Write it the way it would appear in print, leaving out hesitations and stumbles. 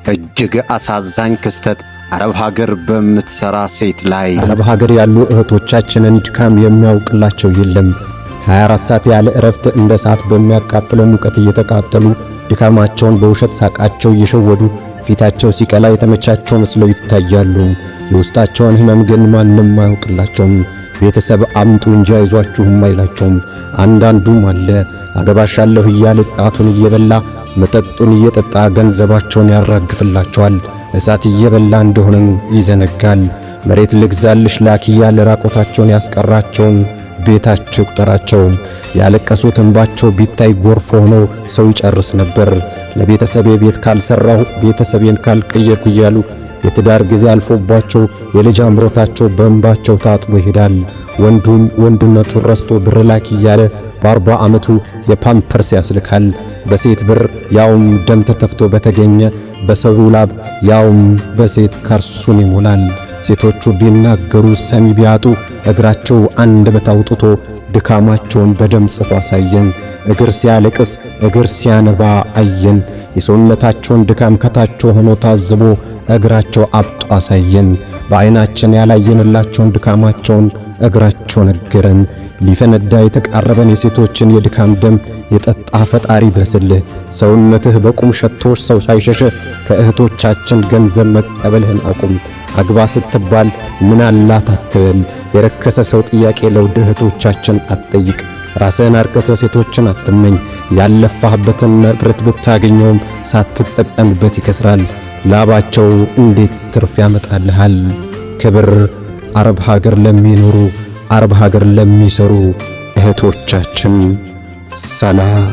እጅግ አሳዛኝ ክስተት አረብ ሀገር በምትሰራ ሴት ላይ። አረብ ሀገር ያሉ እህቶቻችንን ድካም የሚያውቅላቸው የለም። 24 ሰዓት ያለ እረፍት እንደ እሳት በሚያቃጥለው ሙቀት እየተቃጠሉ፣ ድካማቸውን በውሸት ሳቃቸው እየሸወዱ፣ ፊታቸው ሲቀላ የተመቻቸው መስለው ይታያሉ። የውስጣቸውን ህመም ግን ማንም አያውቅላቸውም። ቤተሰብ አምጡ እንጂ አይዟችሁም አይላቸውም። አንዳንዱም አለ፣ አገባሻለሁ እያለ ጣቱን እየበላ፣ መጠጡን እየጠጣ ገንዘባቸውን ያራግፍላቸዋል። እሳት እየበላ እንደሆነም ይዘነጋል። መሬት ልግዛልሽ ላኪ እያለ ራቆታቸውን ያስቀራቸውን ቤታቸው ይቁጠራቸው። ያለቀሱት እንባቸው ቢታይ ጎርፍ ሆኖ ሰው ይጨርስ ነበር። ለቤተሰቤ ቤት ካልሰራሁ፣ ቤተሰቤን ካልቀየርኩ እያሉ የትዳር ጊዜ አልፎባቸው የልጅ አምሮታቸው በእንባቸው ታጥቦ ይሄዳል። ወንዱም ወንድነቱን ረስቶ ብር ላኪ እያለ በ40 ዓመቱ የፓምፐርስ ያስልካል። በሴት ብር፣ ያውም ደም ተተፍቶ በተገኘ፣ በሰው ላብ፣ ያውም በሴት ከርሱን ይሞላል። ሴቶቹ ቢናገሩ ሰሚ ቢያጡ እግራቸው አንደበት አውጥቶ ድካማቸውን በደም ጽፎ አሳየን። እግር ሲያለቅስ፣ እግር ሲያነባ አየን። የሰውነታቸውን ድካም ከታቸው ሆኖ ታዝቦ እግራቸው አብጦ አሳየን። በዓይናችን ያላየንላቸውን ድካማቸውን እግራቸው ነገረን። ሊፈነዳ የተቃረበን የሴቶችን የድካም ደም የጠጣ ፈጣሪ ድረስልህ። ሰውነትህ በቁም ሸቶ ሰው ሳይሸሽ ከእህቶቻችን ገንዘብ መቀበልህን አቁም። አግባ ስትባል ምን አላት አትበል። የረከሰ ሰው ጥያቄ ለውድ እህቶቻችን አትጠይቅ። ራስህን አርከሰ ሴቶችን አትመኝ። ያለፋህበትን ንብረት ብታገኘውም ሳትጠቀምበት ይከስራል። ላባቸው እንዴት ትርፍ ያመጣልሃል? ክብር አረብ ሀገር ለሚኖሩ፣ አረብ ሀገር ለሚሰሩ እህቶቻችን። ሰላም።